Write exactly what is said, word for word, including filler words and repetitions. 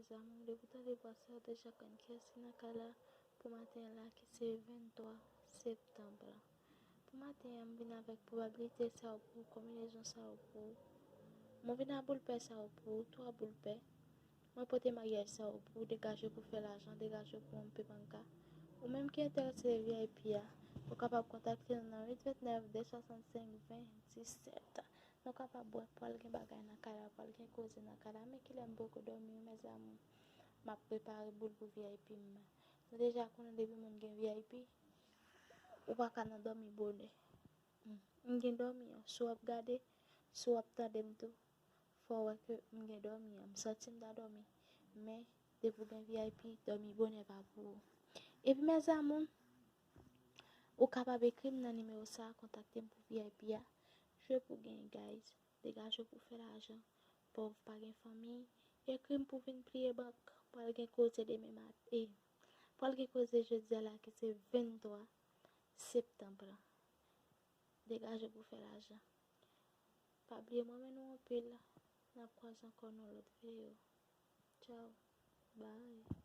Zanmi m, depi w tande vwa sa, w deja konn kiyès ki nan kay la pou maten an la, ki se venntwa septanm la. Pou maten an, m vin avèk pwobabilite sa yo pou ou, konbinezon sa yo pou ou. Mwen vin a boul pè sa yo pou ou, twa boul pè. Mwen pote maryaj sa yo pou ou, degaje pou fè lajan, degaje pou anpe banka. Ou menm ki enterese V I P a, ou kapab kontakte nou nan uit vennèf, de swasannsenk, ven, disèt. Nou kapab wè pral gen bagay nan kay la, pral gen koze nan kay la. Men kilè m poko dòmi wi, mezanmi. M ap prepare boul pou V I P m nan. Nou deja konnen depi moun gen V I P, ou pa ka nan dòmi bonè. Hmm. M gen dòmi an. Si w ap gade, si w ap tande m tou, fò w wè ke m gen dòmi an. M santi m ta dòmi. Men, depi w gen V I P, dòmi bonè pa pou ou. Epi, mezanmi, ou kapab ekri m nan nimewo sa a, kontakte m pou V I P a. Jwe pou genyen, guys. Degaje w pou fè lajan. Pòv pa gen fanmi. Ekri m pou vin pliye bank. Pral gen koze demen maten. Pral gen koze jodi a la ki se venntwa septanm la. Degaje w pou fè lajan. Pa bliye m renmen nou anpil. N ap kwaze ankò nan lòt videyo. Tchao. Bye.